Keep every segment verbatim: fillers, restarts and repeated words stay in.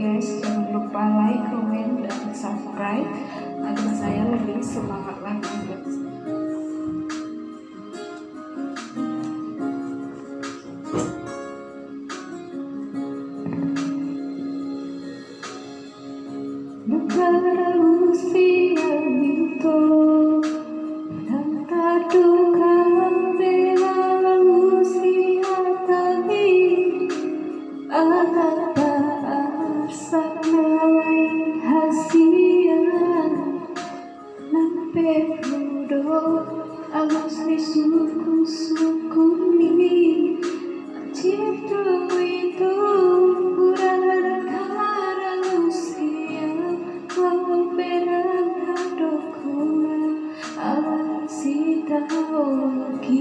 Guys, jangan lupa like, comment, dan subscribe agar saya lebih semangat lagi, guys. Nunga ralusi hami tu, ndang tardokha be ralusi hatami, ala taarsak nai hasian. Nang pe hu do alus ni sungkunsungkunmi, anjir do i tu, hurang angka ralusi, laho pe ndang tardok hona ala sitaonon i.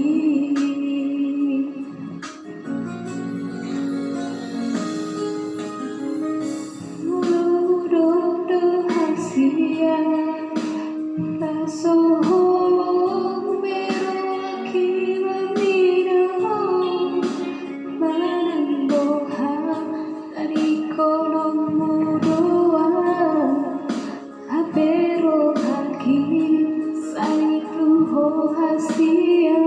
Molo hudok do hasian, na so holong be rohangki marnida, manang boha tadingkononmu do ahu. Hape rohangki sai tu ho hasian.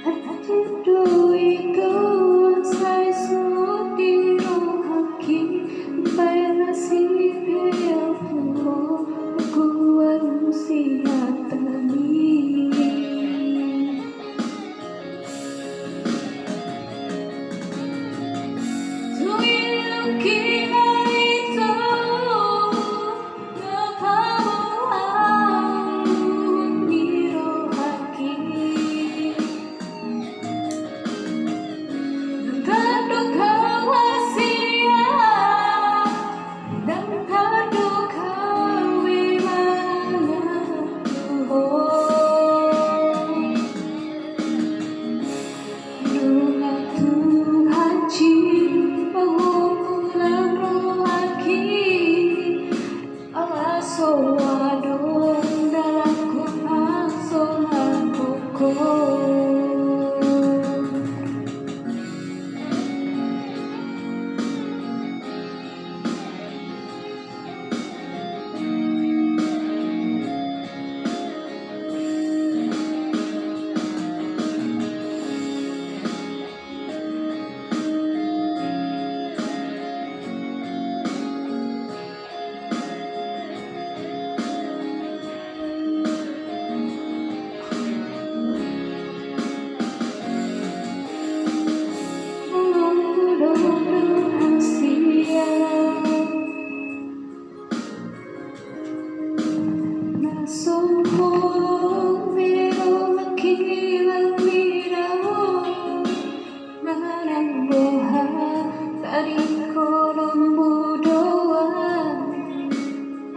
Anjir do i tu, sai sogot rohangki, baen nasib i tu ho, lagu alusi hatami. Nunga Tuhan cinta, pamungkuran rohangki, ala so adong dalanku, na so manggok ho. Manang boha tadingkononmu do ahu,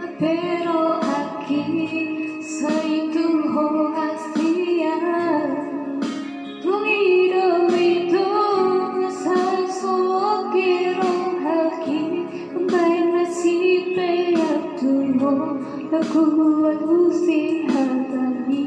hape rohangki sai tu ho hasian. Tung i do i tu, sai sogot rohangki, baen nasib i tu ho, lagu alusi hatami.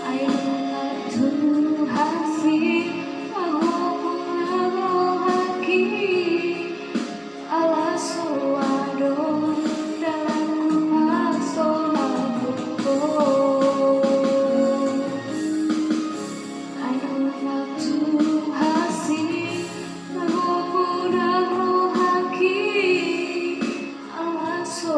Ai nunga Tuhan si, pamungkuran rohangki, ala so adong dalanku, na so manggok ho. Ai nunga Tuhan si, pamungkuran rohangki, ala so